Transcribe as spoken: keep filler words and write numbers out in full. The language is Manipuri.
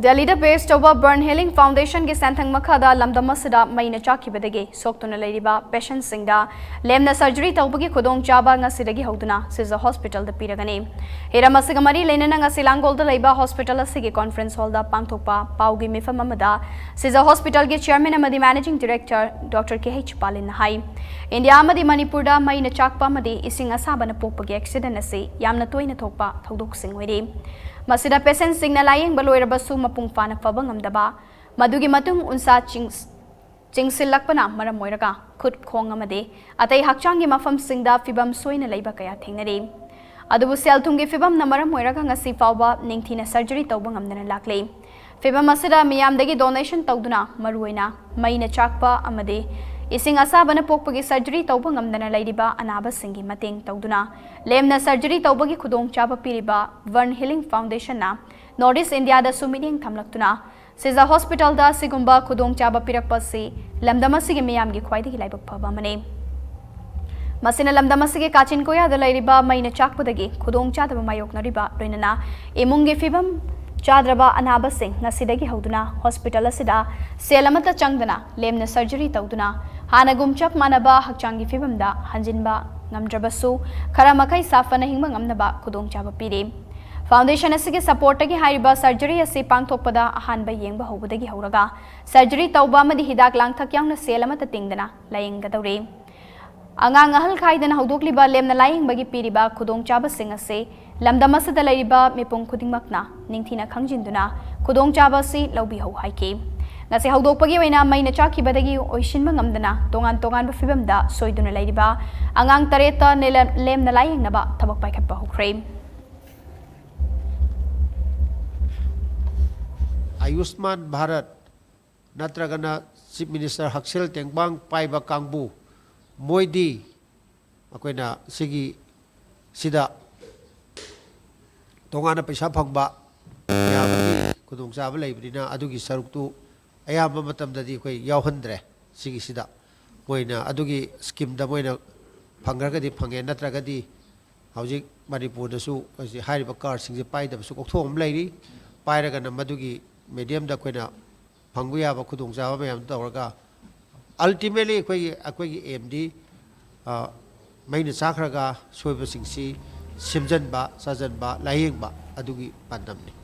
ꯗꯦꯜꯂꯤꯗ ꯕꯦꯁ ꯇꯧꯕ ꯕꯔꯟ ꯍꯤꯂꯤꯡ ꯐꯥꯎꯟꯗꯦꯁꯟꯒꯤ ꯁꯦꯟꯊꯪ ꯃꯈꯥꯗ ꯂꯝꯗꯝ ꯑꯁꯤꯗ ꯃꯩꯅ ꯆꯥꯛꯈꯤꯕꯗꯒꯤ ꯁꯣꯛꯇꯨꯅ ꯂꯩꯔꯤꯕ ꯄꯦꯁꯦꯟꯠꯁꯤꯡꯗ ꯂꯦꯝꯅ ꯁꯔꯖꯔꯤ ꯇꯧꯕꯒꯤ ꯈꯨꯗꯣꯡꯆꯥꯕ ꯉꯁꯤꯗꯒꯤ ꯍꯧꯗꯨꯅ ꯁꯤꯖ ꯍꯣꯁꯄꯤꯇꯥꯜꯗ ꯄꯤꯔꯒꯅꯤ꯫ ꯍꯤꯔꯝ ꯑꯁꯤꯒ ꯃꯔꯤ ꯂꯩꯅꯅ ꯉꯁꯤ ꯂꯥꯡꯒꯣꯜꯗ ꯂꯩꯕ ꯍꯣꯁꯄꯤꯇꯥꯜ ꯑꯁꯤꯒꯤ ꯀꯣꯟꯐꯔꯦꯟꯁ ꯍꯣꯜꯗ ꯄꯥꯡꯊꯣꯛꯄ ꯄꯥꯎꯒꯤ ꯃꯤꯐꯝ ꯑꯃꯗ ꯁꯤꯖ ꯍꯣꯁꯄꯤꯇꯥꯜꯒꯤ ꯆꯤꯌꯔꯃꯦꯟ ꯑꯃꯗꯤ ꯃꯦꯅꯦꯖꯤꯡ ꯗꯤꯔꯦꯛꯇꯔ ꯗꯣꯛꯇꯔ ꯀꯦ ꯑꯩꯆ ꯄꯥꯂꯤꯟꯅ ꯍꯥꯏ, ꯏꯟꯗꯤꯌꯥ ꯑꯃꯗꯤ ꯃꯅꯤꯄꯨꯔꯗ ꯃꯩꯅ ꯆꯥꯛꯄ ꯑꯃꯗꯤ ꯏꯁꯤꯡ ꯑꯁꯥꯕꯅ ꯄꯣꯛꯄꯒꯤ ꯑꯦꯛꯁꯤꯗꯦꯟꯠ ꯑꯁꯤ ꯌꯥꯝꯅ ꯇꯣꯏꯅ ꯊꯣꯛꯄ ꯊꯧꯗꯣꯛꯁꯤꯡ ꯑꯣꯏꯔꯤ꯫ ꯃꯁꯤꯗ ꯄꯦꯁꯦꯟꯠꯁꯤꯡꯅ ꯂꯥꯌꯦꯡꯕ ꯂꯣꯏꯔꯕꯁꯨ ꯃꯄꯨꯡ ꯐꯥꯅ ꯐꯕ ꯉꯝꯗꯕ, ꯃꯗꯨꯒꯤ ꯃꯇꯨꯡ ꯎꯟꯁꯥ ꯆꯤꯡ-, ꯆꯤꯡꯁꯤꯜꯂꯛꯄꯅ ꯃꯔꯝ ꯑꯣꯏꯔꯒ ꯈꯨꯠ ꯈꯣꯡ ꯑꯃꯗꯤ ꯑꯇꯩ ꯍꯛꯆꯥꯡꯒꯤ ꯃꯐꯝꯁꯤꯡꯗ ꯐꯤꯚꯝ ꯁꯣꯏꯅ ꯂꯩꯕ ꯀꯌꯥ ꯊꯦꯡꯅꯔꯤ꯫ ꯑꯗꯨꯕꯨ ꯁꯦꯜ ꯊꯨꯝꯒꯤ ꯐꯤꯚꯝꯅ ꯃꯔꯝ ꯑꯣꯏꯔꯒ ꯉꯁꯤ ꯐꯥꯎꯕ ꯅꯤꯡꯊꯤꯅ ꯁꯔꯖꯔꯤ ꯇꯧꯕ ꯉꯝꯗꯅ ꯂꯥꯛꯂꯤ꯫ ꯐꯤꯚꯝ ꯑꯁꯤꯗ ꯃꯤꯌꯥꯝꯗꯒꯤ ꯗꯣꯅꯦꯁꯟ ꯇꯧꯗꯨꯅ, ꯃꯔꯨꯑꯣꯏꯅ ꯃꯩꯅ ꯆꯥꯛꯄ ꯑꯃꯗꯤ ꯏꯁꯤꯡ ꯑꯁꯥꯕꯅ ꯄꯣꯛꯄꯒꯤ ꯁꯔꯖꯔꯤ ꯇꯧꯕ ꯉꯝꯗꯅ ꯂꯩꯔꯤꯕ ꯑꯅꯥꯕꯁꯤꯡꯒꯤ ꯃꯇꯦꯡ ꯇꯧꯗꯨꯅ, ꯂꯦꯝꯅ ꯁꯔꯖꯔꯤ ꯇꯧꯕꯒꯤ ꯈꯨꯗꯣꯡꯆꯥꯕ ꯄꯤꯔꯤꯕ ꯕꯔꯟ ꯍꯤꯂꯤꯡ ꯐꯥꯎꯟꯗꯦꯁꯟꯅ ꯅꯣꯔꯠ ꯏꯁ ꯏꯟꯗꯤꯌꯥꯗꯁꯨ ꯃꯤꯠꯌꯦꯡ ꯊꯝꯂꯛꯇꯨꯅ ꯁꯤꯖ ꯍꯣꯁꯄꯤꯇꯥꯜꯗ ꯑꯁꯤꯒꯨꯝꯕ ꯈꯨꯗꯣꯡꯆꯥꯕ ꯄꯤꯔꯛꯄ ꯑꯁꯤ ꯂꯝꯗꯝ ꯑꯁꯤꯒꯤ ꯃꯤꯌꯥꯝꯒꯤ ꯈ꯭ꯋꯥꯏꯗꯒꯤ ꯂꯥꯏꯕꯛ ꯐꯕ ꯑꯃꯅꯤ꯫ ꯃꯁꯤꯅ ꯂꯝꯗꯝ ꯑꯁꯤꯒꯤ ꯀꯥꯆꯤꯟ ꯀꯣꯌꯥꯗ ꯂꯩꯔꯤꯕ ꯃꯩꯅ ꯆꯥꯛꯄꯗꯒꯤ ꯈꯨꯗꯣꯡꯆꯥꯗꯕ ꯃꯥꯌꯣꯛꯅꯔꯤꯕ, ꯂꯣꯏꯅꯅ ꯏꯃꯨꯡꯒꯤ ꯐꯤꯕꯝ ꯆꯥꯗ꯭ꯔꯕ ꯑꯅꯥꯕꯁꯤꯡ ꯉꯁꯤꯗꯒꯤ ꯍꯧꯗꯨꯅ ꯍꯣꯁꯄꯤꯇꯥꯜ ꯑꯁꯤꯗ ꯁꯦꯜ ꯑꯃꯠꯇ ꯆꯪꯗꯅ ꯂꯦꯝꯅ ꯁꯔꯖꯔꯤ ꯇꯧꯗꯨꯅ ꯍꯥꯟꯅꯒꯨꯝ ꯆꯞ ꯃꯥꯟꯅꯕ ꯍꯛꯆꯥꯡꯒꯤ ꯐꯤꯕꯝꯗ ꯍꯟꯖꯤꯟꯕ ꯉꯝꯗ꯭ꯔꯕꯁꯨ, ꯈꯔ ꯃꯈꯩ ꯁꯥꯐꯅ ꯍꯤꯡꯕ ꯉꯝꯅꯕ ꯈꯨꯗꯣꯡꯆꯥꯕ ꯄꯤꯔꯤ꯫ ꯐꯥꯎꯟꯗꯦꯁꯟ ꯑꯁꯤꯒꯤ ꯁꯄꯣꯔꯠꯇꯒꯤ ꯍꯥꯏꯔꯤꯕ ꯁꯔꯖꯔꯤ ꯑꯁꯤ ꯄꯥꯡꯊꯣꯛꯄꯗ ꯑꯍꯥꯟꯕ ꯌꯦꯡꯕ ꯍꯧꯕꯗꯒꯤ ꯍꯧꯔꯒ ꯁꯔꯖꯔꯤ ꯇꯧꯕ ꯑꯃꯗꯤ ꯍꯤꯗꯥꯛ ꯂꯥꯡꯊꯛ ꯌꯥꯎꯅ ꯁꯦꯜ ꯑꯃꯠꯇ ꯇꯤꯡꯗꯅ ꯂꯥꯌꯦꯡꯒꯗꯧꯔꯤ꯫ ꯑꯉꯥꯡ ꯑꯍꯜ ꯈꯥꯏꯗꯅ ꯍꯧꯗꯣꯛꯂꯤꯕ ꯂꯦꯝꯅ ꯂꯥꯌꯦꯡꯕꯒꯤ ꯄꯤꯔꯤꯕ ꯈꯨꯗꯣꯡꯆꯥꯕꯁꯤꯡ ꯑꯁꯤ ꯂꯝꯗꯝ ꯑꯁꯤꯗ ꯂꯩꯔꯤꯕ ꯃꯤꯄꯨꯝ ꯈꯨꯗꯤꯡꯃꯛꯅ ꯅꯤꯡꯊꯤꯅ ꯈꯪꯖꯤꯟꯗꯨꯅ ꯈꯨꯗꯣꯡꯆꯥꯕ ꯑꯁꯤ ꯂꯧꯕꯤꯍꯧ ꯍꯥꯏꯈꯤ꯫ ꯉꯁꯤ ꯍꯧꯗꯣꯛꯄꯒꯤ ꯑꯣꯏꯅ ꯃꯩꯅ ꯆꯥꯛꯈꯤꯕꯗꯒꯤ ꯑꯣꯏꯁꯤꯟꯕ ꯉꯝꯗꯅ ꯇꯣꯉꯥꯟ ꯇꯣꯉꯥꯟꯕ ꯐꯤꯕꯝꯗ ꯁꯣꯏꯗꯨꯅ ꯂꯩꯔꯤꯕ ꯑꯉꯥꯡ ꯇꯔꯦꯠꯇ ꯅꯦꯂ-, ꯂꯦꯝꯅ ꯂꯥꯌꯦꯡꯅꯕ ꯊꯕꯛ ꯄꯥꯏꯈꯠꯄ ꯍꯧꯈ꯭ꯔꯦ꯫ ꯑꯌꯨꯁꯃꯥꯟ ꯚꯥꯔꯠ ꯅꯠꯇ꯭ꯔꯒꯅ ꯆꯤꯐ ꯃꯤꯅꯤꯁꯇꯔ ꯍꯛꯁꯦꯜ ꯇꯦꯡꯕꯥꯡ ꯄꯥꯏꯕ ꯀꯥꯡꯕꯨ, ꯃꯣꯏꯗꯤ ꯑꯩꯈꯣꯏꯅ ꯁꯤꯒꯤ ꯁꯤꯗ ꯇꯣꯉꯥꯟꯅ ꯄꯩꯁꯥ ꯐꯪꯕ ꯌꯥꯕꯒꯤ ꯈꯨꯗꯣꯡꯆꯥꯕ ꯂꯩꯕꯅꯤꯅ, ꯑꯗꯨꯒꯤ ꯁꯔꯨꯛꯇꯨ ꯑꯌꯥꯝꯕ ꯃꯇꯝꯗꯗꯤ ꯑꯩꯈꯣꯏ ꯌꯥꯎꯍꯟꯗ꯭ꯔꯦ꯫ ꯁꯤꯒꯤꯁꯤꯗ ꯃꯣꯏꯅ ꯑꯗꯨꯒꯤ ꯁ꯭ꯀꯤꯝꯗ ꯃꯣꯏꯅ ꯐꯪꯈ꯭ꯔꯒꯗꯤ ꯐꯪꯉꯦ, ꯅꯠꯇ꯭ꯔꯒꯗꯤ ꯍꯧꯖꯤꯛ ꯃꯅꯤꯄꯨꯔꯗꯁꯨ ꯍꯧꯖꯤꯛ ꯍꯥꯏꯔꯤꯕ ꯀꯥꯔꯗꯁꯤꯡꯁꯦ ꯄꯥꯏꯗꯕꯁꯨ ꯀꯣꯛꯊꯣꯛ ꯑꯃ ꯂꯩꯔꯤ꯫ ꯄꯥꯏꯔꯒꯅ ꯃꯗꯨꯒꯤ mediumꯗ ꯑꯩꯈꯣꯏꯅ ꯐꯪꯕ ꯌꯥꯕ ꯈꯨꯗꯣꯡꯆꯥꯕ ꯃꯌꯥꯝꯗꯨ ꯇꯧꯔꯒ, ultimately ꯑꯩꯈꯣꯏꯒꯤ, ꯑꯩꯈꯣꯏꯒꯤ aimꯗꯤ, ꯑ, ꯃꯩꯅ ꯆꯥꯈ꯭ꯔꯒ ꯁꯣꯏꯕꯁꯤꯡꯁꯤ ꯁꯦꯝꯖꯤꯟꯕ, ꯁꯥꯖꯤꯟꯕ, ꯂꯥꯌꯦꯡꯕ ꯑꯗꯨꯒꯤ ꯄꯥꯟꯗꯝꯅꯤ꯫